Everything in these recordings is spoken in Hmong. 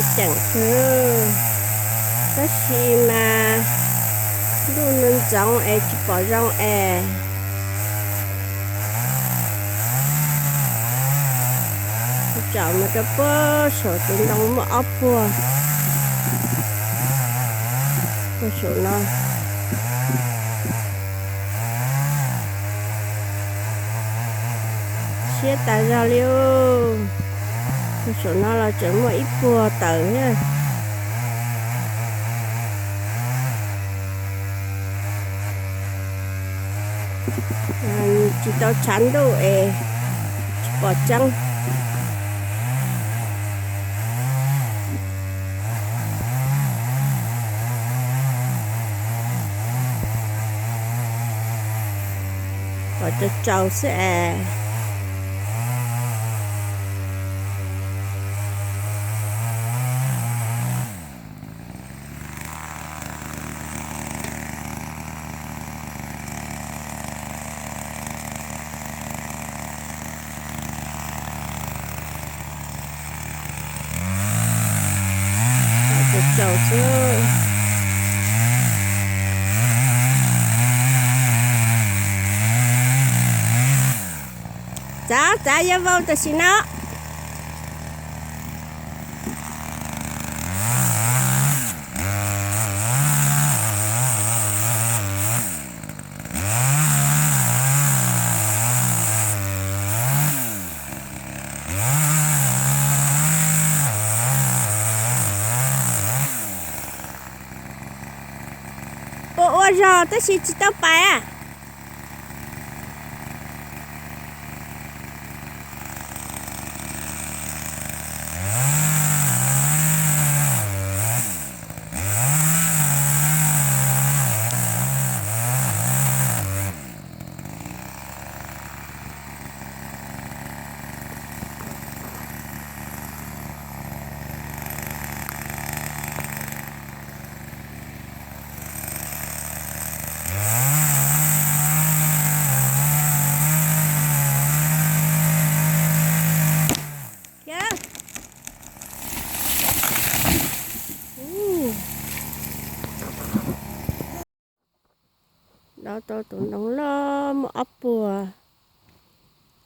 Ceem xwb, tab sis mas ntuj ntxoov es tsis pom zoo es. Tsom mus rau puag saum tus ntoo muaj ob puag, puag saum no. Siab tas zog li. Puag saum no los tseem muaj ib puag tawm thiab. Tsis tau tshav ntuj es tsis pom tseeb. Pom tsaus tsaus xwb es. Tsaus tsaus xwb. Txav txav yuav vau tam sim no. Ua ua zog tab sis tsis tau pais a. Dob tau tus ntoo loj muaj ob puag,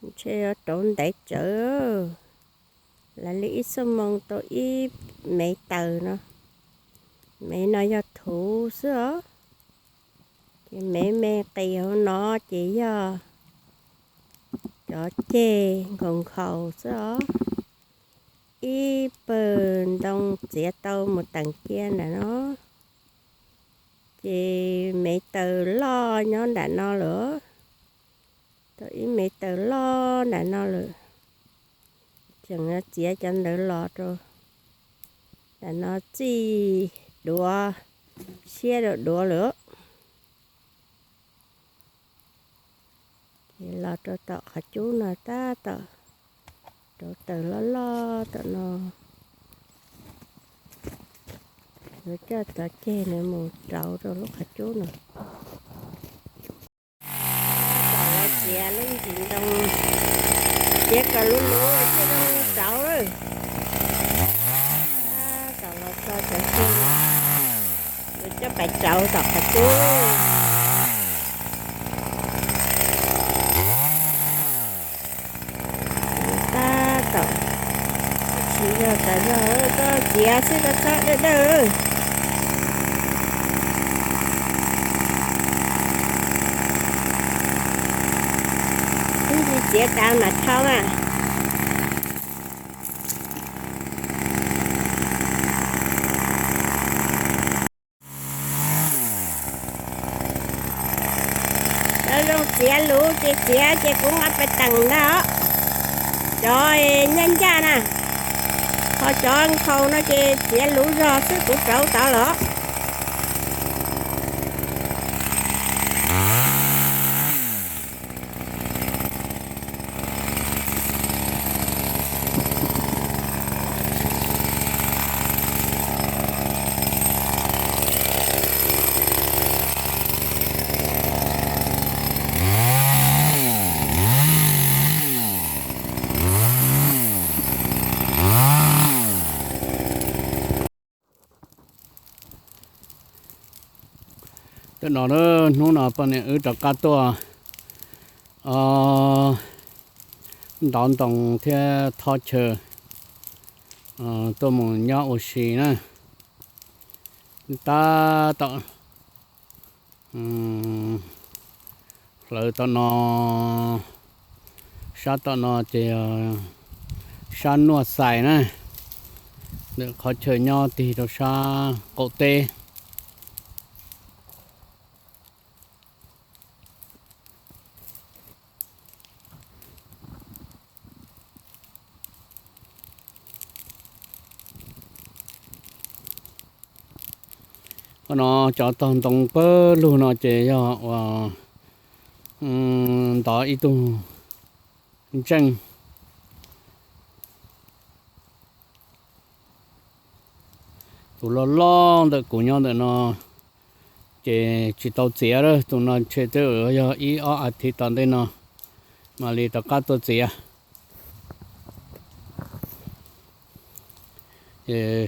ntshe yuav rauv ntev tsawv. Lawv li ib xuab moos tau ib mev taws no. Mev no yog thuv xwb os. Ces mev me qis hauv no ces yog cov ceg nkhaus nkhaus xwb os. Ib pawg ntoo txiav tau mus teem cia nram no. Ces mev taws loj nyob nram no lawm. Tau ib mev taws loj nram no lawm. Tseem txiav cov ntawd los rau nram no txij duav, siab rau duav lawm. Ces los rau tom qhov cub no tab tom rauv taws loj loj tom no. Yuav coj cov ceg no mus rauv rau lub qhov cub no. Tom los txiav lub ntsis ntoo, txiav kom luv luv thiaj zoo rauv lawm. Tom los tso cov ceg, yuav coj pais rauv tom qhov cub. Tab tom tsis yog tas zog koj txiav xwb koj txhob dawj dawj. Ib ntsis txiav tas mam rho mas. Cov zoo txiav luv ces txiav ces kuv mam pais teem ntag os. Cov nyaj ncaj na, ho cov nkhaus no ces txiav luv zog xwb kuv rauv tod lawm. Tam no hnub no poj niam wb rov qab tuaj ntov ntoo thiab thob chaw tuaj mus nyob ua si na. Tab tom hlawv tom no, sab tom no ces sab Nuaj Xais na, ntawm qhov chaw nyob tig rau sab qaum teb. Qhov no cov tog ntoo pawg lug no ces yog uas ntov ib tug ntseej. Tus loj loj ntawm kuv nyob ntawm no ces tsis tau txiav lawm, tus no ntshe twb yog ib ob as thiv tom ntej no mam li rov qab tuaj txiav.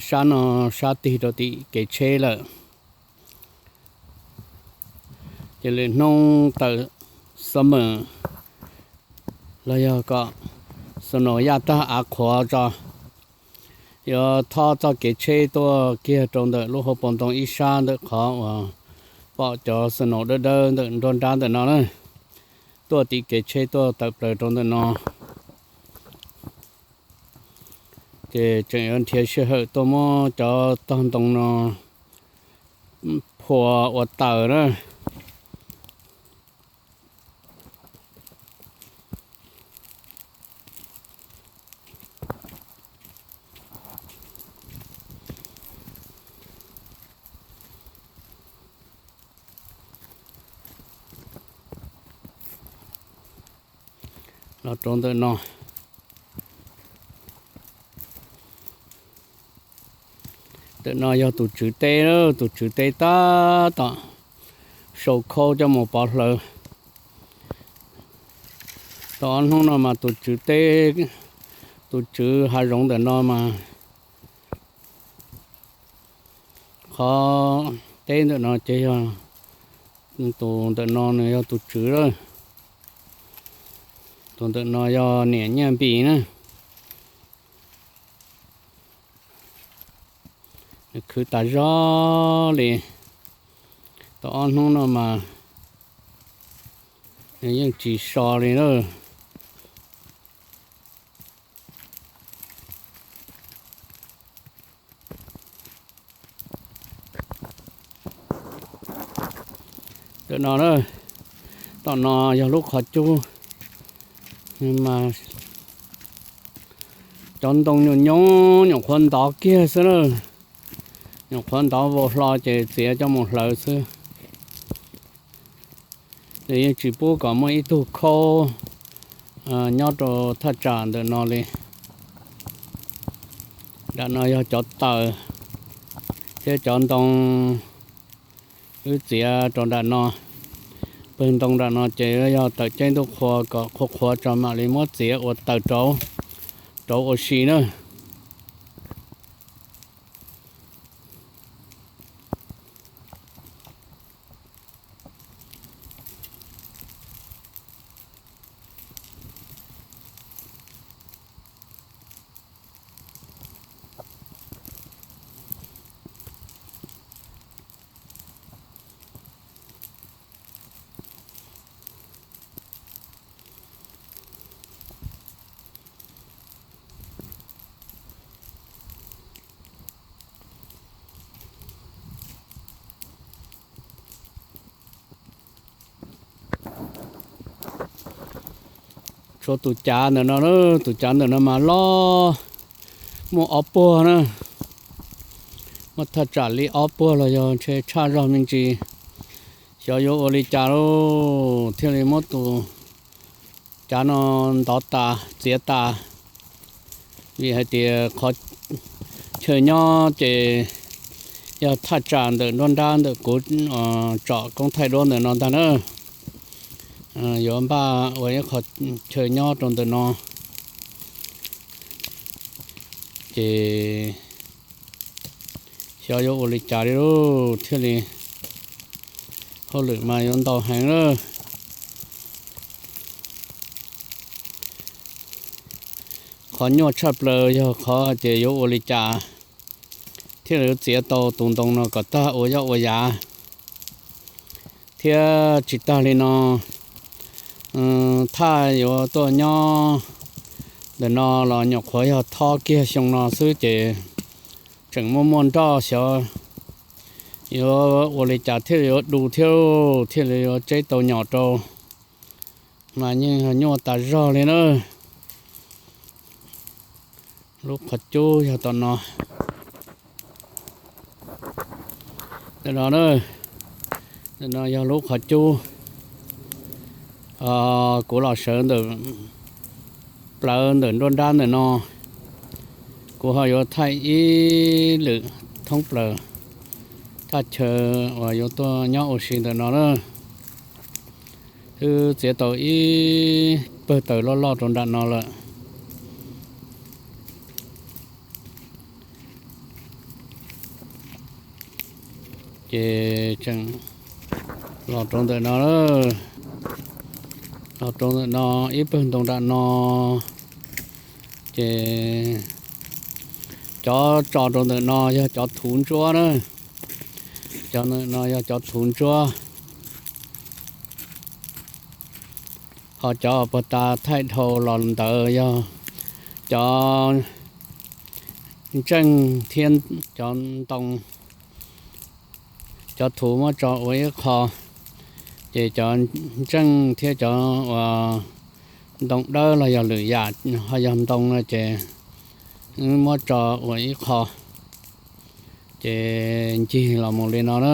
Sab no sab tig rau tim kev tsheb lawm. Ces lwm hnub tawm summer los yog kom snow yaj tag av qhuav tso, yuav thob txoj kev tsheb tuaj kiag rau ntawm lub hauv paus ntoo ib sab ntawm qhov uas pom cov snow dawb dawb ntawm nruab nrab ntawm no na, tuaj tim kev tsheb tuaj tawm plaws rau ntawm no. Ces tseem yuav nrhiav sij hawm tuaj muab cov tog ntoo no phua ua taws na. Los rau ntawm no. Ntawm no yog tus tswv teb, tus tswv teb tab tom sau khaub coj mus pov hlawv. Tau ob hnub no mas tus tswv teb, tus tswv hav zoov ntawm no mas qhov teb ntawm no ces yog, tus ntawm no nws yog tus tswv lawm, tus ntawm no yog niam Nyiaj Npis na. Nws khwv tas zog li, tau ob hnub no mas nws yeej tsis so li na. Ntawm no, tom no yog lub qhov cub, mas cov ntoo nyuam nyob nyuam qhuav ntov kiag xwb na, nyuam qhuav ntov vau hlo ces txiav coj mus hlawv xwb. Nws yeej tsis pub kom muaj ib tug khaub nyob rau thaj tsam ntawm no li. Nram no yog cov taws thiab cov ntoo wb txiav rau nram no. Pawg ntoo nram no ces yog tawm ceeb ntuj qhua kom qhuav qhuav tso mam li muab txiav ua taws rauv, rauv ua si na. Tshuav tus cav ntawm no, tus cav ntawm no mas loj, muaj ob puag na, muaj thaj tsam li ob puag los yog ntshe tshaj zog me ntsis. Xyov yuav ua li cas lauj, thiaj li muab tus cav no ntov tas txiav tas, vim hais tias qhov chaw nyob ces yog thaj tsam ntawm nruab nrab ntawm kuv tsom koob thaij duab ntawm no ntag na. Yuav npaj ua ib qho chaw nyob rau ntawm no, ces xyov yuav ua li cas li lauj, thiaj li Hauj lwm mas yuav ntau heev lawm. Qhov nyuaj tshaj plaws yog qhov ces yuav ua li cas thiaj li yuav txiav tau tus ntoo no kom tag ua yoj ua yav. Thiab tsis tag li no, thaj yuav tuaj nyob ntawm no los nyuam qhuav yog thob kiag xyoo no xwb ces tseem muaj muaj nroj xyov yuav ua li cas thiaj li yuav du thiab thiaj li yuav tseb tau nyom rau. Mas yeej yog nyuaj tas zog li na. Lub qhov cub yog tom no. Ntawm no, ntawm no yog lub qhov cub. Kuv los sawv ntawm plawv ntawm nruab nrab ntawm no, kuv ho yuav thaij ib lwm thoob plaws thaj chaw uas yuav tuaj nyob ua si ntawm no na. Twb txiav tau ib pawg taws loj loj rau nram no lawm. Ces tseem los rau ntawm no, los rau ntawm no ib pawg ntoo nram no. Ces cov tso rau ntawm no yog cov thuv ntsuab na. Cov ntawm no yog cov thuv ntsuab. Ho cov puag ta thaij dhau los ntawd yog cov ntseej thiab cov ntoo. Cov thuv muab tso ua ib qho, ces cov ntseej thiab cov uas ntoo dawb los yog lwm yam ho yog ntoo no ces muab tso ua ib qho, ces ncig los mus li no na.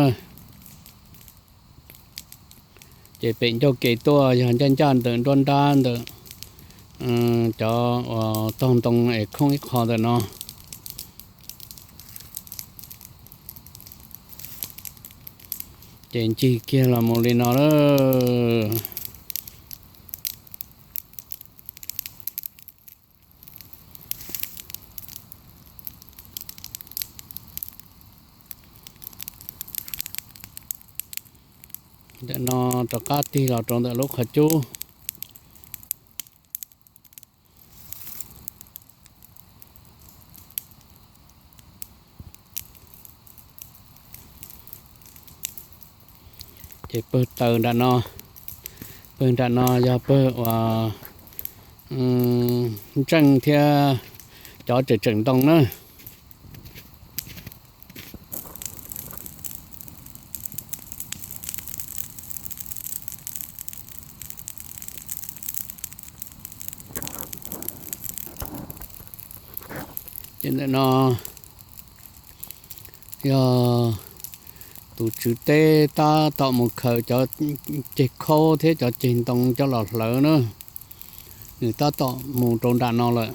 Ces pem ncauj ke tuaj yog ncaj ncaj ntawm nruab nrab ntawm cov uas tog ntoo es khoob ib qho ntawm no. Ces ncig kiag los mus li no lawm. Ntawm no rov qab tig los rau ntawm lub qhov cub. Ces pawg taws nram no, pawg nram no yog pawg uas ntseej thiab cov tseem tseem ntoo na. Ces ntawm no yog tus tswv teb tab tom mus khaws cov ceg khaub thiab cov ceg ntoo coj los hlawv na. Nws tab tom mus rau nram no lawm.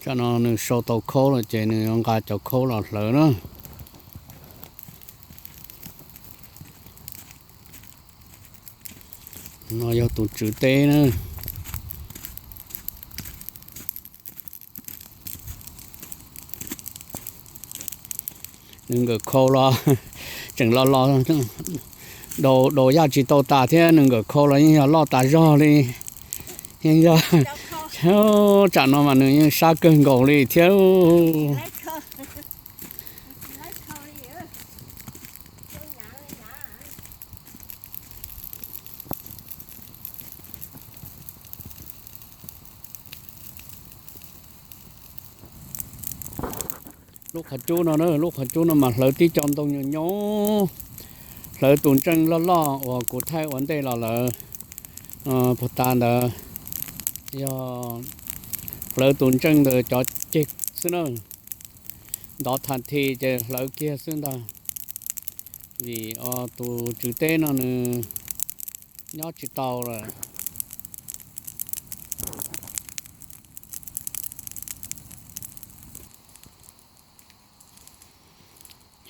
Tsam no nws sau tau khaub lawm ces nws yuav nqa cov khaub los hlawv na. No yog tus tswv teb na. Nws nkawm khau los tseem los los daus daus yaj tsis tau tas thiab, nws nkawm khau los yeej yog loj tas zog li. Yeej yog, tsam no mas nws yeej sab kawg nkaus li thiab. Lub qhov cub no, lub qhov cub no mas hlawv tib co ntoo nyob nyob, hlawv tus ntseej loj loj uas kuv thaij ua ntej los lawm. Puag ta ntawd yog hlawv tus ntseej ntawd cov ceg xwb na, ntov tham thi ces hlawv kiag xwb ntag, vim tus tswv teb no nws nyob tsis tau lawm.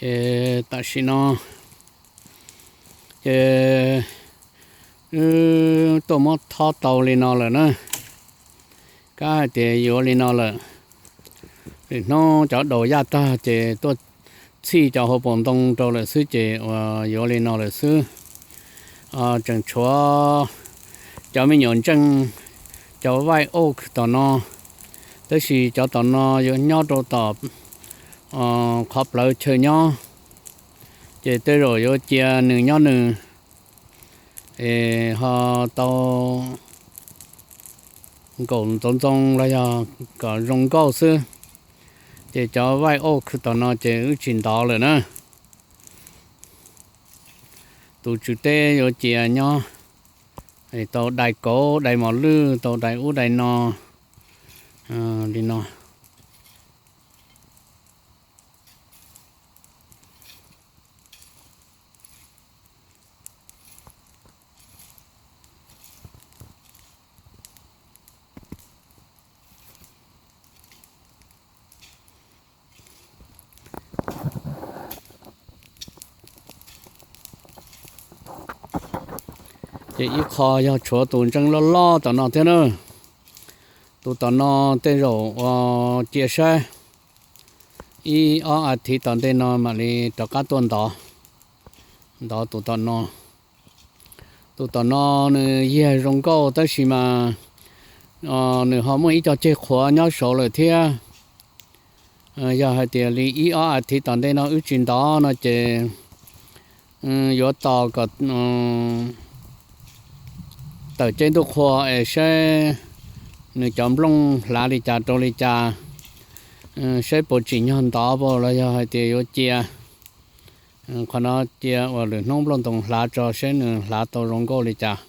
Ces tam sim no Ces wb tuaj muab thob tau li no lawm na. Kab hais tias yuav li no lawm, lwm hnub cov daus yaj tag ces tuaj txhij cov hauv paus ntoo rau lawm xwb ces uas yuav li no lawm xwb. Tseem tshuav cov me nyuam ntseej, cov vaij oak tom no, tab sis cov tom no yuav nyob rau tom qhov plawv chaw nyob, ces tej zaum yuav cia nws nyob nws es ho tau nkaum ntxoov ntxoo los yog kom zoo nkauj xwb. Ces cov vaij oak tom no ces wb tsis ntov lawm na. Tus tswv teb yuav cia nyob, tau dai kauv dai mos lwj, tau dai ub dai no li no. Ces ib qho yog tshuav tus ntseej loj loj tom no thiab na. Tus tom no tej zaum ua cia saib ib ob as thiv tom ntej no mam li rov qab tuaj ntov, ntov tus tom no. Tus tom no nws yiag zoo nkauj tab sis mas nws ho muaj ib co ceg qhuav nyob saud lawm thiab. Yog hais tias li ib ob as thiv tom ntej no wb tsis ntov no ces yuav tos kom tawm ceb ntuj qhua es saib nws cov nplooj hlav li cas rau li cas, saib puas tsim nyog ntov puas los yog hais tias yuav cia. Qhov no cia uas lwm hnub nplooj ntoos hlav tso saib nws hlav tau zoo nkauj li cas.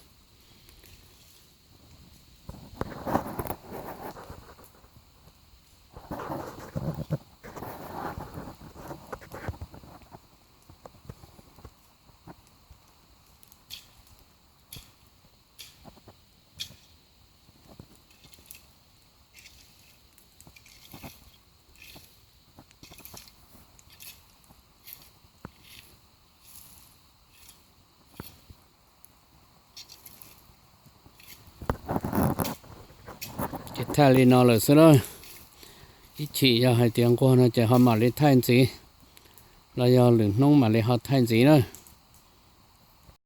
Ces thaij li no lawm xwb na. Ib chim yog hais tias nquag no ces ho mam li thaij ntxiv, los yog lwm hnub mam li ho thaij ntxiv na.